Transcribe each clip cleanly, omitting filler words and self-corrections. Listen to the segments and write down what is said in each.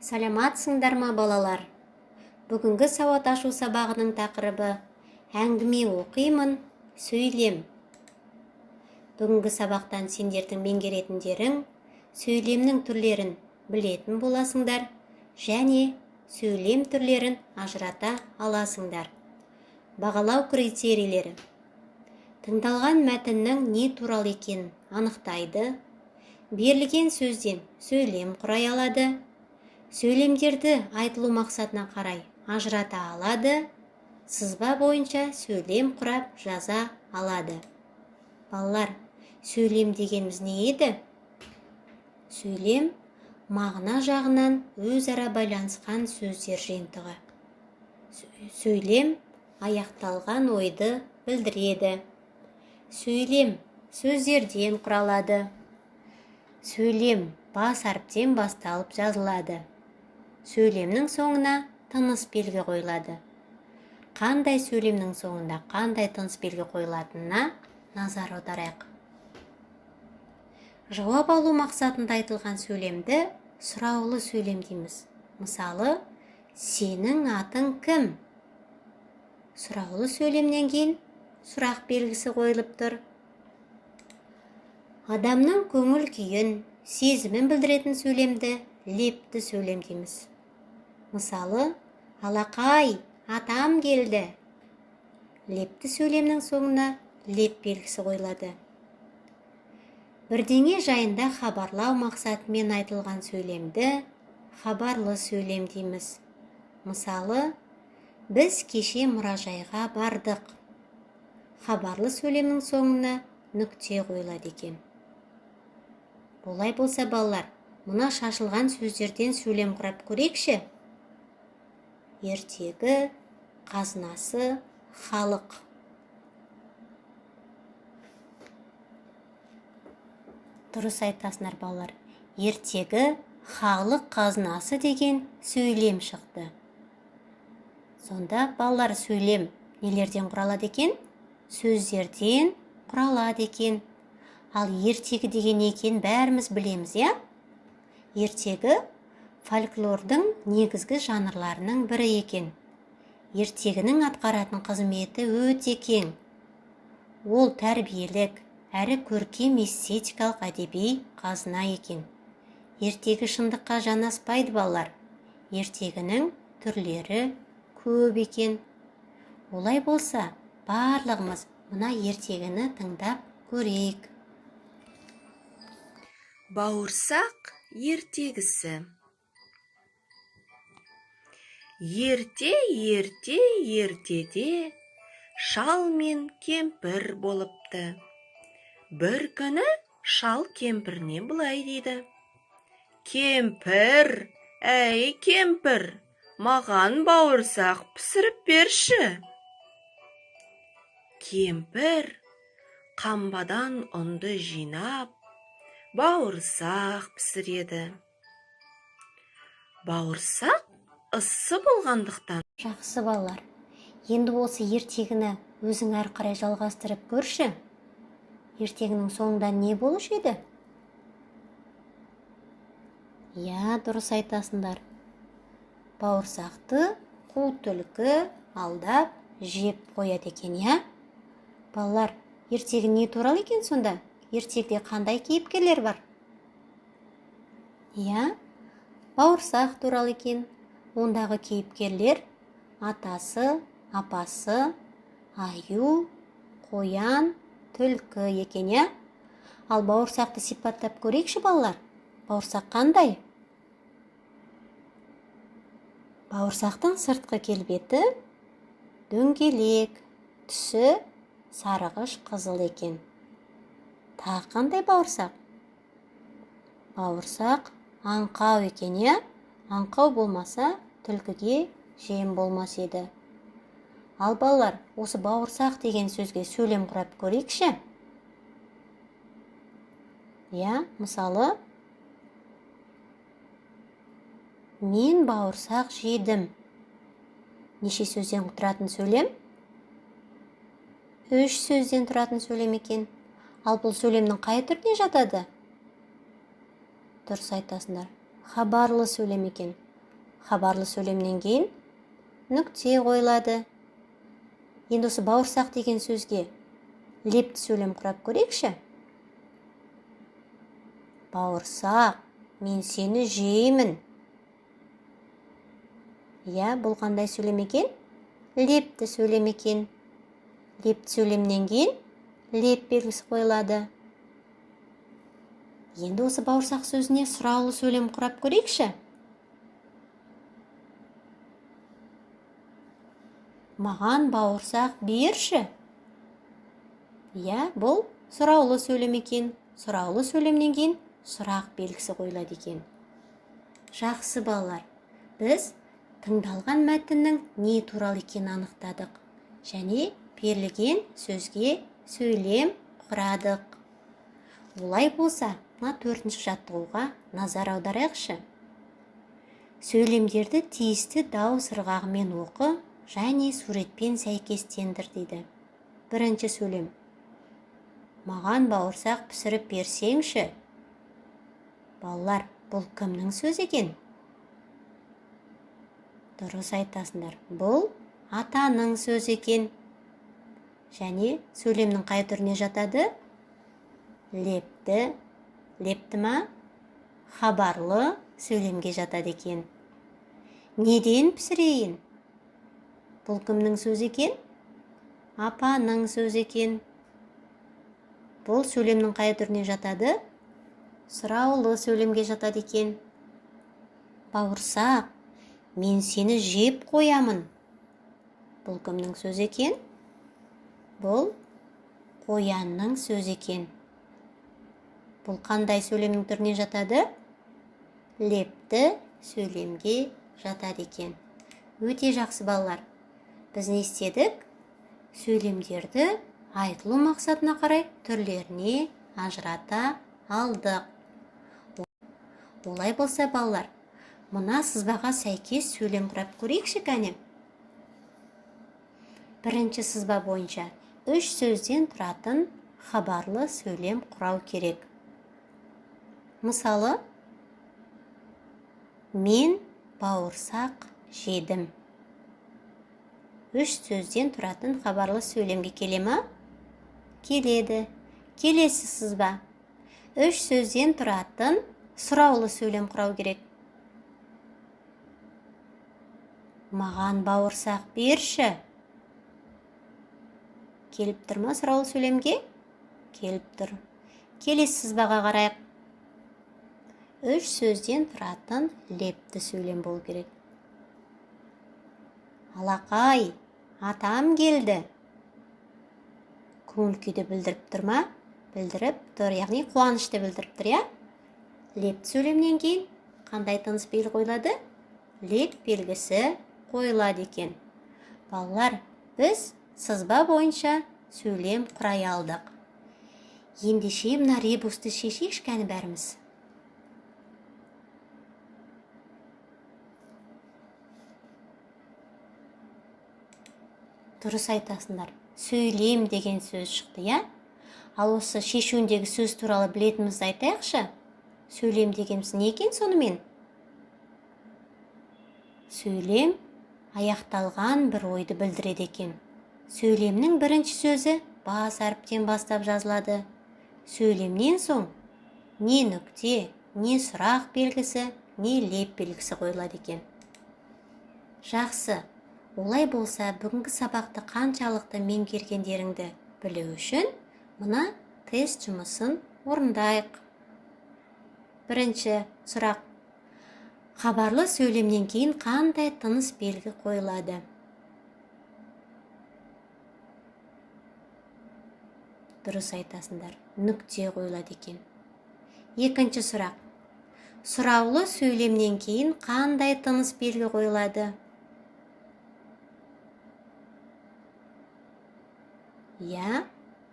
Саламатсыңдар ма, балалар? Бүгінгі сауат ашу сабағының тақырыбы: әңгіме оқимын, сөйлем. Бүгінгі сабақтан сендердің меңгеретіндерің: сөйлемнің түрлерін білетін боласыңдар және сөйлем түрлерін ажырата аласыңдар. Бағалау критерийлері: тыңдалған мәтіннің не туралы екенін анықтайды, берілген сөзден сөйлем құрай алады, сөйлемдерді айтылу мақсатына қарай ажырата алады, сызба бойынша сөйлем құрап жаза алады. Балалар, сөйлем дегеніміз не еді? Сөйлем – мағына жағынан өзара байланысқан сөздер жиынтығы. Сөйлем аяқталған ойды білдіреді. Сөйлем сөздерден құралады. Сөйлем бас әріптен басталып жазылады. Сөйлемнің соңына тыныс белгі қойылады. Қандай сөйлемнің соңында қандай тыныс белгі қойылатынына назар аударайық. Жауап алу мақсатында айтылған сөйлемді сұраулы сөйлем дейміз. Мысалы, сенің атың кім? Сұраулы сөйлемнен кейін сұрақ белгісі қойылып тұр. Адамның көңіл күйін, сезімін білдіретін сөйлемді лепті сөйлем дейміз. Мысалы, алақай, атам келді. Лепті сөйлемнің соңына леп белгісі қойылады. Бірдеңе жайында хабарлау мақсатымен айтылған сөйлемді хабарлы сөйлем дейміз. Мысалы, біз кеше мұражайға бардық. Хабарлы сөйлемнің соңына нүкте қойылады екен. Олай болса, балалар, мына шашылған сөздерден сөйлем құрап көрейікші. Ертегі, қазынасы, халық. Дұрыс айтасыңдар, балалар. Ертегі халық қазынасы деген сөйлем шықты. Сонда, балалар, сөйлем нелерден құралады екен? Сөздерден құралады екен. Ал ертегі деген не екенін бәріміз білеміз, иә? Ертегі фольклордың негізгі жанрларының бірі екен. Ертегінің атқаратын қызметі өте кең. Ол тәрбиелік әрі көркем эстетикалық әдеби қазына екен. Ертегі шындыққа жанаспайды, балалар. Ертегінің түрлері көп екен. Олай болса, барлығымыз мына ертегіні тыңдап көрейік. Бауырсақ ертегісі. Ерте, ерте, ертеде шал мен кемпір болыпты. Бір күні шал кемпіріне былай дейді: «Кемпір, әй, кемпір, маған бауырсақ пісіріп берші». Кемпір қамбадан ұнды жинап, бауырсақ пісіреді. Бауырсақ ыссы болғандықтан Жақсы, балалар. Енді осы ертегіні өзің әрі қарай жалғастырып көрші. Ертегінің соңында не болушы еді? Иә, дұрыс айтасыңдар. Бауырсақты қу түлкі алдап жеп қояды екен, иә? Балалар, ертегі не туралы екен сонда? Ертегіде қандай кейіпкерлер бар? Иә, бауырсақ туралы екен. Ондағы кейіпкерлер атасы, апасы, аю, қоян, түлкі екен, иә? Ал бауырсақты сипаттап көрейікші, балалар. Бауырсақ қандай? Бауырсақтың сыртқы келбеті дөңгелек, түсі сарғыш қызыл екен. Тағы қандай бауырсақ? Бауырсақ аңқау екен, иә? Аңқау болмаса, түлкіге жем болмас еді. Ал, балалар, осы бауырсақ деген сөзге сөйлем құрап көрейікші. Иә, мысалы, мен бауырсақ жедім. Неше сөзден тұратын сөйлем? Үш сөзден тұратын сөйлем екен. Ал бұл сөйлемнің қай түріне жатады? Дұрыс айтасыңдар, хабарлы сөйлем екен. Хабарлы сөйлемнен кейін нүкте қойылады. Енді осы бауырсақ деген сөзге лепті сөйлем құрап көрейікші. Бауырсақ, мен сені жеймін. Иә, бұл қандай сөйлем екен? Лепті сөйлем екен. Лепті сөйлемнен кейін леп белгісі қойылады. Енді осы бауырсақ сөзіне сұраулы сөйлем құрап көрейікші. Маған бауырсақ берші. Иә, бұл сұраулы сөйлем екен. Сұраулы сөйлемнен кейін сұрақ белгісі қойылады екен. Жақсы балалар, біз тыңдалған мәтіннің не туралы екенін анықтадық және берілген сөзге сөйлем құрадық. Олай болса, мына төртінші жаттығуға назар аударайықшы. Сөйлемдерді тиісті дауыс ырғағымен оқы және суретпен сәйкестендір дейді. Бірінші сөйлем. Маған бауырсақ пісіріп берсеңші. Балалар, бұл кімнің сөзі екен? Дұрыс айтасыңдар. Бұл атаның сөзі екен. Және сөйлемнің қай түріне жатады? Лепті. Лепті ма? Хабарлы сөйлемге жатады екен. Неден пісірейін? Бұл кімнің сөзі екен? Апаның сөзі екен. Бұл сөйлемнің қай түріне жатады? Сұраулы сөйлемге жатады екен. Бауырсақ, мен сені жеп қоямын. Бұл кімнің сөзі екен? Бұл қоянның сөзі екен. Бұл қандай сөйлемнің түріне жатады? Лепті сөйлемге жатады екен. Өте жақсы балалар. Біз не істедік? Сөйлемдерді айтылу мақсатына қарай түрлеріне ажырата алдық. Олай болса балалар, мына сызбаға сәйкес сөйлем құрап көрейікші кәне. Бірінші сызба бойынша үш сөзден тұратын хабарлы сөйлем құрау керек. Мысалы, мен бауырсақ жедім. Үш сөзден тұратын хабарлы сөйлемге келе ма? Келеді. Келесі сызба. Үш сөзден тұратын сұраулы сөйлем құрау керек. Маған бауырсақ берші. Келіп тұр ма сұраулы сөйлемге? Келіп тұр. Келесі сызбаға қарайық. Үш сөзден тұратын лепті сөйлем болу керек. Алақай, атам келді. Көңіл күйді білдіріп тұр ма? Білдіріп тұр, яғни қуанышты білдіріп тұр, иә? Лепті сөйлемнен кейін қандай тыныс белгі қойылады? Леп белгісі қойылады екен. Балалар, біз сызба бойынша сөйлем құрай алдық. Ендеше мына ребусты шешейікші кәні бәріміз. Дұрыс айтасыңдар. Сөйлем деген сөз шықты, иә? Ал осы шешуіндегі сөз туралы білетінімізді айтайықшы. Сөйлем дегеніміз не екен сонымен? Сөйлем аяқталған бір ойды білдіреді екен. Сөйлемнің бірінші сөзі бас әріптен бастап жазылады. Сөйлемнен соң не нүкте, не сұрақ белгісі, не леп белгісі қойылады екен. Жақсы. Олай болса, бүгінгі сабақты қаншалықты меңгергендеріңді білу үшін мына тест жұмысын орындайық. Бірінші сұрақ. Хабарлы сөйлемнен кейін қандай тыныс белгі қойылады? Дұрыс айтасыңдар, нүкте қойылады екен. Екінші сұрақ. Сұраулы сөйлемнен кейін қандай тыныс белгі қойылады? Иә,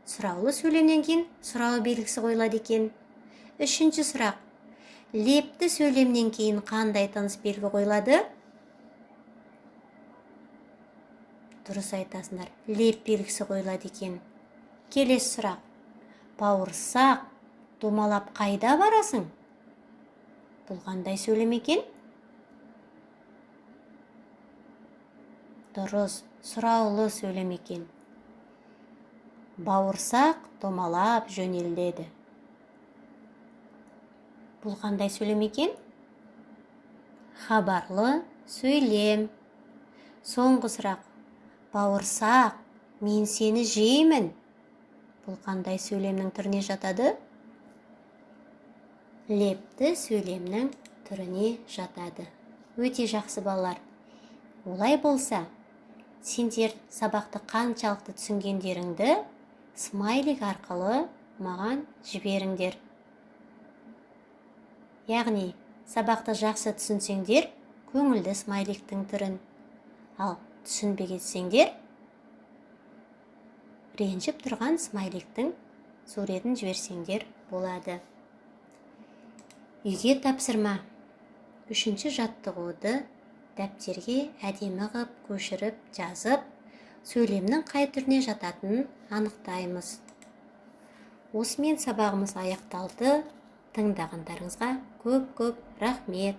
сұраулы сөйлемнен кейін сұрау белгісі қойылады екен. Үшінші сұрақ. Лепті сөйлемнен кейін қандай тыныс белгі қойылады? Дұрыс айтасыңдар, леп белгісі қойылады екен. Келесі сұрақ. Бауырсақ, домалап қайда барасың? Бұл қандай сөйлем екен? Дұрыс, сұраулы сөйлем екен. Бауырсақ домалап жөнеледі. Бұл қандай сөйлем екен? Хабарлы сөйлем. Соңғы сұрақ. Бауырсақ, мен сені жеймін. Бұл қандай сөйлемнің түріне жатады? Лепті сөйлемнің түріне жатады. Өте жақсы, балалар. Олай болса, сендер сабақты қаншалықты түсінгендеріңді смайлик арқылы маған жіберіңдер. Яғни, сабақты жақсы түсінсеңдер, көңілді смайликтің түрін, ал түсінбей кетсеңдер, ренжіп тұрған смайликтің суретін жіберсеңдер болады. Үйге тапсырма: үшінші жаттығуды дәптерге әдемі қып көшіріп жазып, сөйлемнің қай түріне жататынын анықтаймыз. Осымен сабағымыз аяқталды. Тыңдағандарыңызға көп көп рахмет.